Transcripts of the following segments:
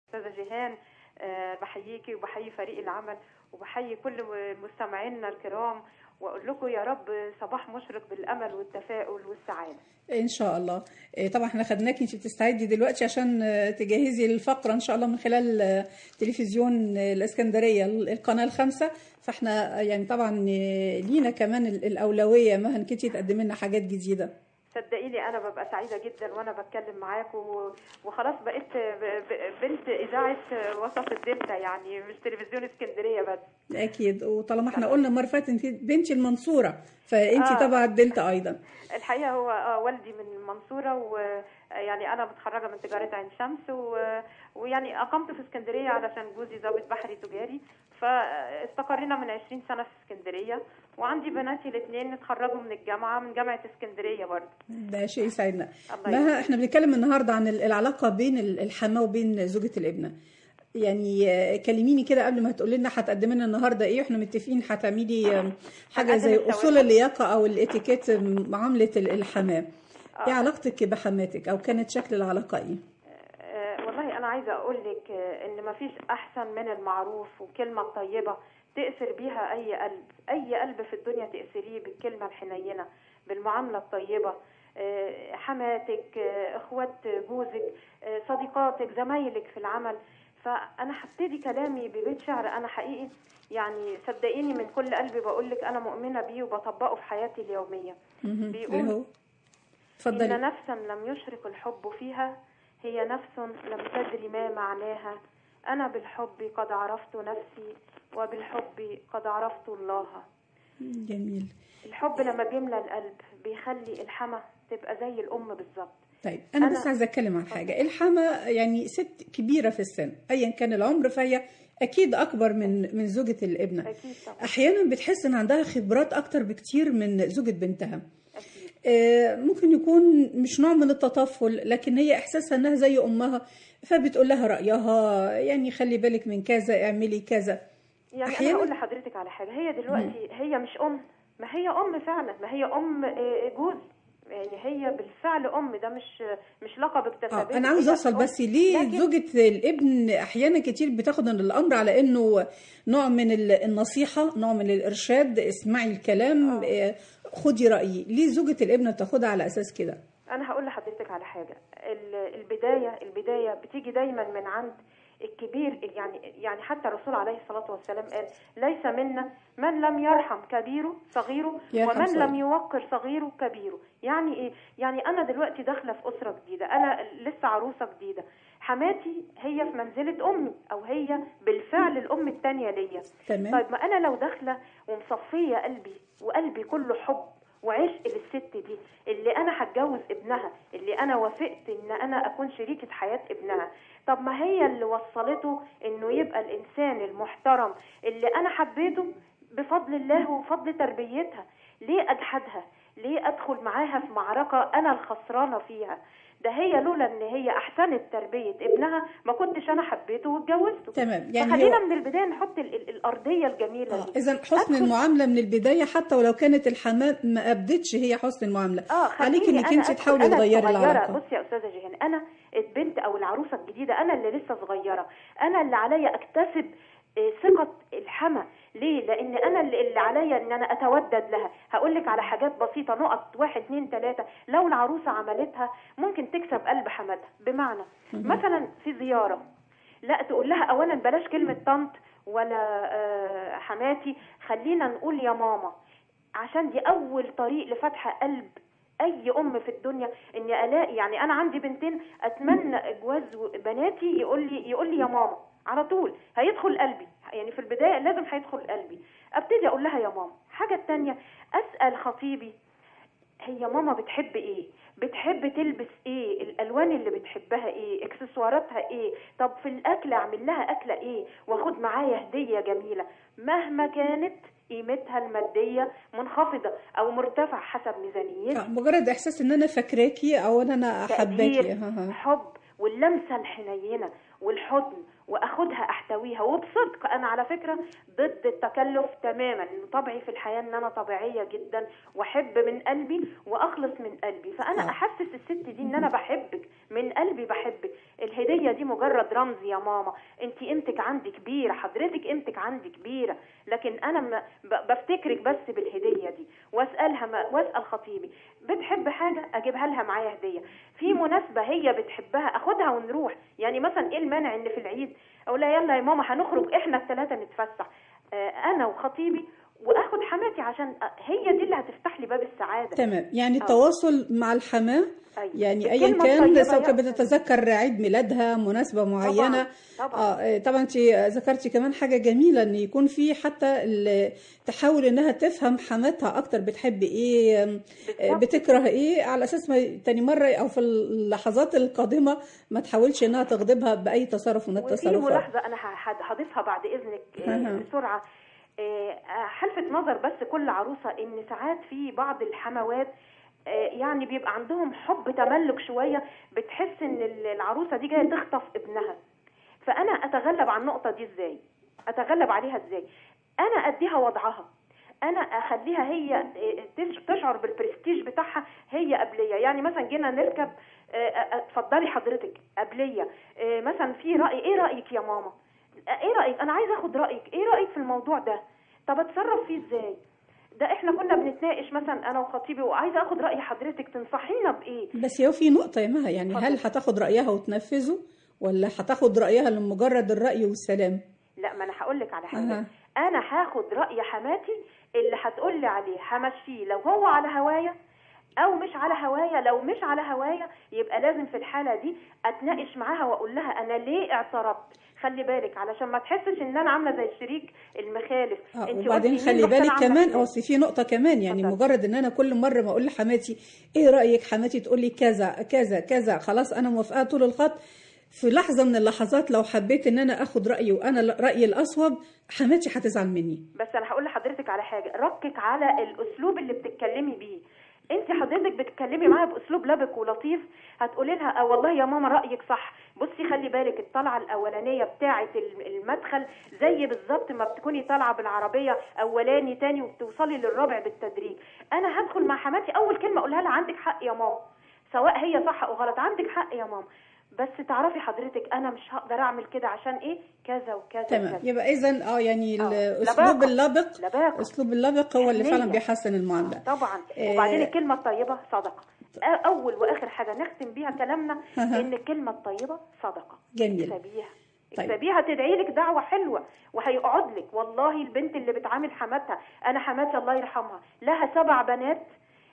استاذه جيهان، بحييكي وبحيي فريق العمل وبحيي كل مستمعينا الكرام، واقول لكم يا رب صباح مشرق بالامل والتفاؤل والسعادة ان شاء الله. طبعا احنا خدناكي انت بتستعدي دلوقتي عشان تجهزي الفقرة ان شاء الله من خلال تلفزيون الاسكندرية القناة الخامسة، فاحنا يعني طبعا لينا كمان الاولوية مها انك انت تقدمي لنا حاجات جديدة. صدقيني انا ببقى سعيدة جدا وانا بتكلم معاك، وخلاص بقيت بنت اذاعة وسط الدلتا، يعني مش تلفزيون اسكندرية بس. اكيد، وطالما احنا قلنا المرة اللي فاتت انت بنتي المنصورة، فانت تبع الدلتا ايضا. الحقيقة هو والدي من المنصورة، ويعني انا متخرجة من تجارة عين شمس، ويعني اقمت في اسكندرية علشان جوزي ضابط بحري تجاري، فاستقرينا من 20 سنة في اسكندرية، وعندي بناتي الاثنين اتخرجوا من الجامعة، من جامعه اسكندرية برضه. ده شيء يسعدنا. مها، احنا بنتكلم النهارده عن العلاقة بين الحماة وبين زوجة الابنه. يعني كلميني كده قبل ما تقولي لنا هتقدمي لنا النهارده ايه. احنا متفقين هتعملي حاجة زي اصول اللياقة او الاتيكيت، معاملة الحماة. ايه علاقتك بحماتك، او كانت شكل العلاقة ايه؟ والله انا عايزه اقول لك ان مفيش احسن من المعروف وكلمه طيبة تأثر بيها اي قلب، اي قلب في الدنيا تأثريه بالكلمة الحنينه، بالمعامله الطيبة. حماتك، اخوات جوزك، صديقاتك، زمايلك في العمل. فانا هبتدي كلامي ببيت شعر انا حقيقي يعني صدقيني من كل قلبي بقول لك انا مؤمنة بيه وبطبقه في حياتي اليومية. بيقول: اتفضلي. إن نفسا لم يشرق الحب فيها، هي نفس لم تدري ما معناها. أنا بالحب قد عرفت نفسي، وبالحب قد عرفت الله. جميل. الحب لما بيملى القلب بيخلي الحما تبقى زي الأم بالظبط. طيب أنا بس عايزة أتكلم عن حاجة. الحما يعني ست كبيرة في السن، أيا كان العمر، فهي أكيد أكبر من زوجة الابنة. أكيد طبعا. أحيانا بتحس إن عندها خبرات أكتر بكتير من زوجة بنتها. ممكن يكون مش نوع من التطفل، لكن هي إحساسها أنها زي أمها، فبتقول لها رأيها، يعني خلي بالك من كذا، اعملي كذا. يعني أنا هقول لحضرتك على حاجة. هي دلوقتي هي مش أم، ما هي أم فعلا، ما هي أم جوز، يعني هي بالفعل أم، ده مش لقب اكتسبته. أنا عاوز أوصل بس ليه زوجة الابن أحيانا كتير بتاخد الأمر على إنه نوع من النصيحة، نوع من الإرشاد، اسمعي الكلام، خدي رأيي. ليه زوجة الابن بتاخدها على أساس كده؟ أنا هقول لحضرتك على حاجة. البداية بتيجي دايما من عند الكبير. يعني حتى الرسول عليه الصلاة والسلام قال: ليس منا من لم يرحم كبيرة صغيرة، ومن لم يوقر صغيرة كبيرة. يعني ايه؟ يعني انا دلوقتي داخله في اسره جديدة، انا لسه عروسه جديدة، حماتي هي في منزله امي، او هي بالفعل الام الثانية ليا. تمام. طيب ما انا لو داخله ومصفيه قلبي، وقلبي كله حب وعشق للست دي اللي انا هتجوز ابنها، اللي انا وافقت ان انا اكون شريكة حياة ابنها، طب ما هي اللي وصلته انه يبقى الانسان المحترم اللي انا حبيته بفضل الله وفضل تربيتها. ليه اجحدها؟ ليه ادخل معاها في معركة انا الخسرانة فيها؟ ده هي لولا ان هي احسنت تربية ابنها ما كنتش انا حبيته واتجوزته. تمام. يعني فخلينا من البداية نحط الارضية الجميلة دي. اذا حسن المعاملة من البداية، حتى ولو كانت الحماة ما ابدتش هي حسن المعاملة، عليك انك انت تحاولي تغيري العلاقة. بصي يا استاذة جيهان، انا البنت او العروسة الجديدة، انا اللي لسه صغيرة، انا اللي عليا اكتسب ثقة الحما. ليه؟ لأن أنا اللي عليا إن أنا أتودد لها. هقولك على حاجات بسيطة، نقط 1 2 3 لو العروسة عملتها ممكن تكسب قلب حماتها. بمعنى مثلا في زيارة، لا تقول لها أولا بلاش كلمة طنط ولا حماتي، خلينا نقول يا ماما، عشان دي أول طريق لفتح قلب اي ام في الدنيا. اني الاقي، يعني انا عندي بنتين، اتمنى جواز بناتي يقول لي يا ماما على طول، هيدخل قلبي. يعني في البداية لازم هيدخل قلبي، ابتدي اقول لها يا ماما. حاجة التانية، اسال خطيبي هي ماما بتحب ايه، بتحب تلبس ايه، الالوان اللي بتحبها ايه، اكسسواراتها ايه، طب في الاكل اعمل لها اكله ايه، واخد معايا هديه جميلة مهما كانت قيمتها المادية منخفضة او مرتفعة حسب ميزانيتها. مجرد احساس ان انا فاكراكي او ان انا حباكي، حب واللمسه الحنينه والحضن، واخدها احتويها. وبصدق انا على فكرة ضد التكلف تماما، طبعي في الحياة ان انا طبيعية جدا واحب من قلبي واخلص من قلبي، فانا احسس الست دي ان انا بحبك من قلبي، بحبك. الهدية الهدية دي مجرد رمز يا ماما، انت قيمتك عندي كبيرة، حضرتك قيمتك عندي كبيرة، لكن انا بفتكرك بس بالهديه دي. واسالها واسال خطيبي بتحب حاجة اجيبها لها معايا هديه، في مناسبة هي بتحبها اخدها ونروح. يعني مثلا ايه المانع ان في العيد اقول لها يلا يا ماما هنخرج احنا الثلاثة نتفسح، انا وخطيبي واخد حماتي، عشان هي دي اللي هتفتح لي باب السعادة. تمام، يعني التواصل مع الحماة. أيوة. يعني ايا كان، سواء كانت بتتذكر عيد ميلادها، مناسبة معينة. طبعا. طبعا انت ذكرتي كمان حاجة جميلة، ان يكون في حتى تحاول انها تفهم حماتها اكتر، بتحب ايه، بتكره ايه، على اساس ما تاني مرة او في اللحظات القادمة ما تحاولش انها تغضبها باي تصرف من التصرفات. وفي ملاحظة انا هضيفها بعد اذنك بسرعة، حلفت نظر بس كل عروسه، ان ساعات في بعض الحموات يعني بيبقى عندهم حب تملك شوية، بتحس ان العروسة دي جاية تخطف ابنها. فانا اتغلب على النقطة دي ازاي؟ اتغلب عليها ازاي؟ انا اديها وضعها، انا اخليها هي تشعر بالبرستيج بتاعها هي قبليه. يعني مثلا جينا نركب، اتفضلي حضرتك قبليه، مثلا في راي، ايه رايك يا ماما؟ ايه رايك؟ انا عايزه اخد رايك، ايه رايك في الموضوع ده؟ طب اتصرف فيه ازاي؟ ده احنا كنا بنتناقش مثلا انا وخطيبي، وعايزه اخد راي حضرتك، تنصحينا بايه؟ بس هو في نقطة يا مها، يعني هل هتاخد رايها وتنفذه، ولا هتاخد رايها لمجرد الراي والسلام؟ لا، ما انا هقول لك على حاجة. انا هاخد راي حماتي اللي هتقول لي عليه همشيه، لو هو على هوايا او مش على هوايا. لو مش على هوايا يبقى لازم في الحالة دي اتناقش معاها واقول لها انا ليه اعترضت. خلي بالك علشان ما تحسش ان انا عامله زي الشريك المخالف. انت وبعدين خلي بالك كمان، اصل في نقطة كمان، يعني مجرد ان انا كل مرة ما اقول لحماتي ايه رايك، حماتي تقول لي كذا كذا كذا، خلاص انا موافقة طول الخط. في لحظة من اللحظات لو حبيت ان انا اخد رايي وانا رايي الاصوب، حماتي هتزعل مني. بس انا هقول لحضرتك على حاجة، ركك على الاسلوب اللي بتتكلمي بيه. انت حضرتك بتتكلمي معاها باسلوب لبق ولطيف، هتقولي لها والله يا ماما رايك صح، بصي خلي بالك الطلعة الاولانية بتاعه المدخل زي بالظبط ما بتكوني طالعه بالعربية اولاني تاني وبتوصلي للرابع بالتدريج. انا هدخل مع حماتي اول كلمة اقولها لها عندك حق يا ماما، سواء هي صح او غلط، عندك حق يا ماما، بس تعرفي حضرتك انا مش هقدر اعمل كده عشان ايه كذا وكذا. تمام، يبقى اذا يعني الاسلوب اللبق، اسلوب اللبق هو اللي فعلا بيحسن المعاملة طبعا. وبعدين الكلمة الطيبة صدقه، اول واخر حاجة نختم بيها كلامنا ان الكلمة الطيبة صدقه. جميل، اكسبيها. طيب. اكسبيها، تدعي لك دعوه حلوة وهيقعد لك. والله البنت اللي بتعامل حماتها، انا حماتي الله يرحمها لها 7 بنات،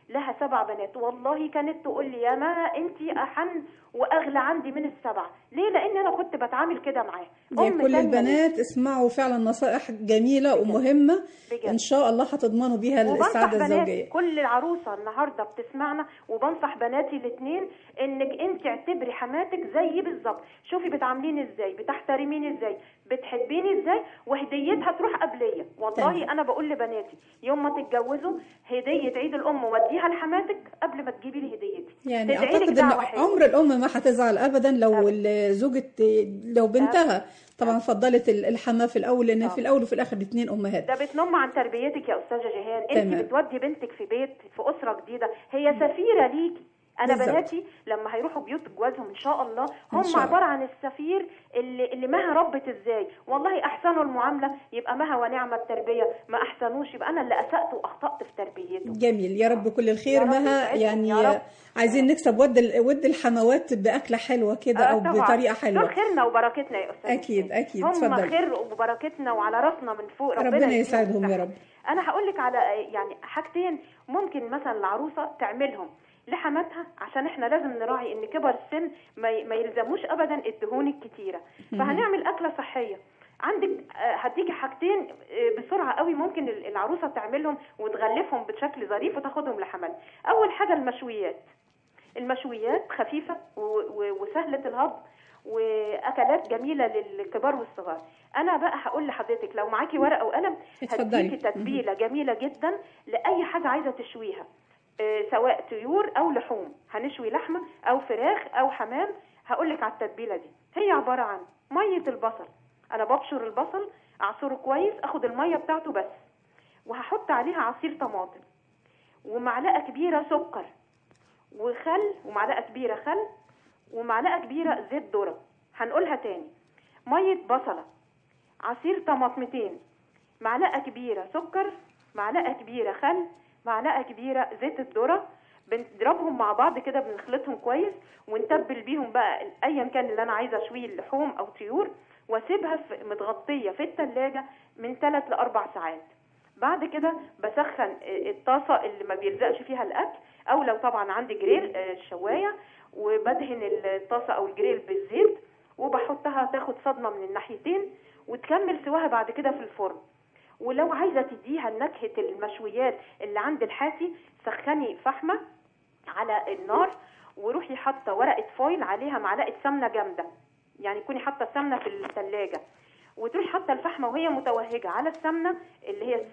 لها 7 بنات، والله كانت تقول لي يا ما انتي احن واغلى عندي من ال7. ليه؟ لان انا كنت بتعامل كده معاها. ام كل البنات اسمعوا فعلا نصائح جميلة ومهمة بجد. ان شاء الله هتضمنوا بيها السعادة الزوجية. كل العروسة النهارده بتسمعنا، وبنصح بناتي الاثنين انك انت اعتبري حماتك زيي بالظبط، شوفي بتعامليني ازاي، بتحترميني ازاي، بتحبيني ازاي، وهديتها تروح قبليه. والله تمام. انا بقول لبناتي يوم ما تتجوزوا هديه عيد الام وديها لحماتك قبل ما تجيبي لي هديتي. يعني اعتقد ان عمر الام ما هتزعل ابدا لو زوجة، لو بنتها طبعا فضلت الحماة في الاول، لان في الاول وفي الاخر الاثنين امهات. ده بتنم عن تربيتك يا استاذه جيهان. انت بتودي بنتك في بيت، في اسره جديدة، هي سفيره ليكي. انا بالزبط. بناتي لما هيروحوا بيوت جوازهم ان شاء الله هم عبارة عن السفير اللي مها ربت ازاي. والله احسنوا المعاملة يبقى مها ونعمه التربية، ما احسنوش يبقى انا اللي اسأت واخطأت في تربيته. جميل، يا رب كل الخير مها. يعني يا عايزين نكسب ود الحموات باكله حلوة كده او بطريقة حلوة. دول خيرنا وبركتنا يا استاذ. اكيد اكيد، هم خير وبركتنا وعلى راسنا من فوق، ربنا يسعدهم يا رب. انا هقول لك على يعني حاجتين ممكن مثلا العروسة تعملهم لحماتها، عشان احنا لازم نراعي ان كبر السن ما يلزموش ابدا الدهون الكتيرة، فهنعمل اكله صحية. عندك هديكي حاجتين بسرعة قوي ممكن العروسة تعملهم وتغلفهم بشكل ظريف وتاخدهم لحماتها. اول حاجة المشويات، المشويات خفيفة وسهلة الهضم واكلات جميلة للكبار والصغار. انا بقى هقول لحضرتك لو معاكي ورقة وقلم هديكي تتبيله جميلة جدا لاي حاجة عايزه تشويها، سواء طيور او لحوم، هنشوي لحمه او فراخ او حمام. هقولك على التتبيله دي، هي عبارة عن مية البصل. انا ببشر البصل، اعصره كويس، اخد المية بتاعته بس، وهحط عليها عصير طماطم ومعلقة كبيرة سكر وخل، ومعلقة كبيرة خل، ومعلقة كبيرة زيت ذره. هنقولها تاني: مية بصله، عصير طماطمتين، معلقه كبيرة سكر، معلقه كبيرة خل، معلقه كبيرة زيت الذرة. بنضربهم مع بعض كده، بنخلطهم كويس ونتبل بيهم بقى ايا كان اللي انا عايزه اشويه، لحوم او طيور، واسيبها متغطيه في الثلاجة من 3 ل 4 ساعات. بعد كده بسخن الطاسه اللي ما بيلزقش فيها الاكل، او لو طبعا عندي جريل الشوايه، وبدهن الطاسه او الجريل بالزيت وبحطها تاخد صدمة من الناحيتين وتكمل سواها بعد كده في الفرن. ولو عايزه تديها نكهة المشويات اللي عند الحاتي، سخني فحمه على النار وروحي حاطه ورقة فويل عليها معلقه سمنه جامدة، يعني تكوني حاطه السمنة في الثلاجة، وتروحي حاطه الفحمه وهي متوهجه على السمنة اللي هي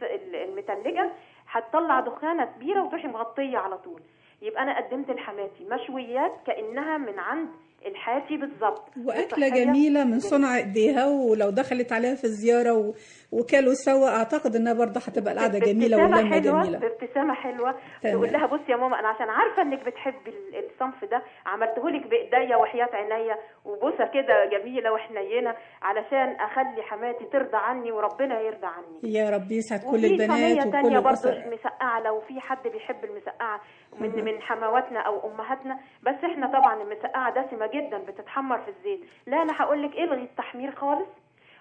المتلجه، هتطلع دخانه كبيرة وتروحي مغطيه على طول. يبقى انا قدمت لحماتي مشويات كانها من عند الحاتي بالظبط، واكله جميلة من صنع ايديها، ولو دخلت عليها في الزيارة وكلوا سوا اعتقد انها برضه هتبقى القعدة جميلة واللمه جميلة. بابتسامة حلوة تقول لها بصي يا ماما، انا عشان عارفه انك بتحبي الصنف ده عملته لك بايديا وحياه عينيا، وبوسه كده جميلة وحنينه علشان اخلي حماتي ترضى عني وربنا يرضى عني. يا رب يسعد كل البنات وكل برضه المسقعه، لو في حد بيحب المسقعه من حمواتنا او امهاتنا، بس احنا طبعا المسقعه دسمة جدا بتتحمر في الزيت. لا انا هقول لك الغي التحمير خالص،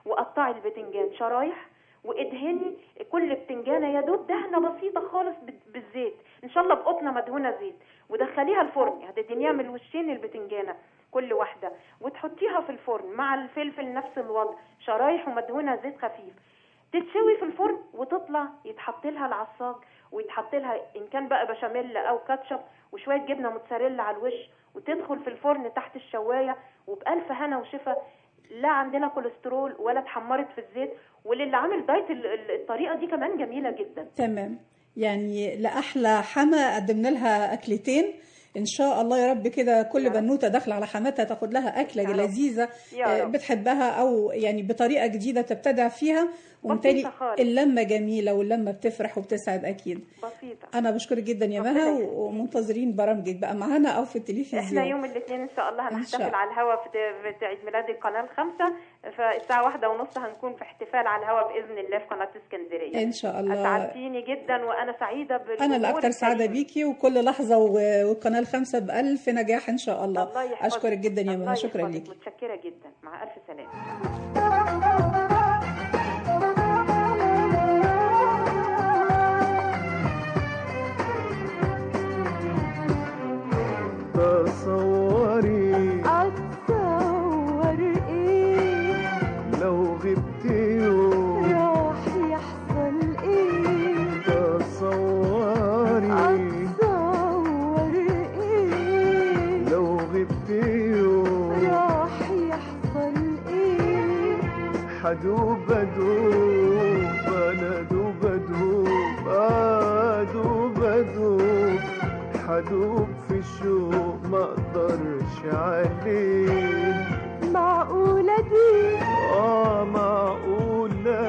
وقطعي البتنجان شرايح وادهني كل بتنجانه يا دوب دهنه بسيطة خالص بالزيت، ان شاء الله بقطنه مدهونه زيت، ودخليها الفرن. هتدهنيها من الوشين البتنجانه كل واحدة، وتحطيها في الفرن مع الفلفل نفس الوضع، شرايح ومدهونه زيت خفيف، تتشوي في الفرن وتطلع يتحط لها العصاج، ويتحط لها ان كان بقى بشاميل او كاتشب وشوية جبنه موتزاريلا على الوش، وتدخل في الفرن تحت الشوايه، وبألف هنا وشفا. لا عندنا كوليسترول ولا اتحمرت في الزيت. وللي عامل دايت الطريقة دي كمان جميلة جدا. تمام، يعني لاحلى حما قدمنا لها اكلتين ان شاء الله يا رب كده كل بنوته داخله على حماتها تاخد لها اكله لذيذة بتحبها، او يعني بطريقة جديدة تبتدع فيها، وبالتالي اللمة جميلة واللمه بتفرح وبتسعد اكيد. بسيطة. انا بشكرك جدا يا مها، ومنتظرين برامجك بقى معانا او في التلفزيون. احنا يوم الاثنين ان شاء الله هنحتفل على الهواء في عيد ميلاد القناة الخامسة، فالساعة 1:30 هنكون في احتفال على الهواء باذن الله في قناة اسكندرية ان شاء الله. اسعدتيني جدا وانا سعيدة بالجمهور. انا اللي اكثر سعادة بيكي، وكل لحظة والقناة الخامسة بألف نجاح ان شاء الله. الله. اشكرك جدا يا مها، شكرا ليكي. متشكره جدا، مع الف سلامه. تصوري اتصور ايه لو غبت يوم راح يحصل ايه؟ تصوري اتصور ايه لو غبت يوم راح يحصل ايه؟ حدوب ادوب انا دوب ادوب ادوب ادوب حدوب في الشوق ما اقدرش عليه. معقولة دي؟ معقولة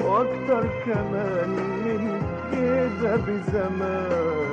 واكتر كمان من كده بزمان.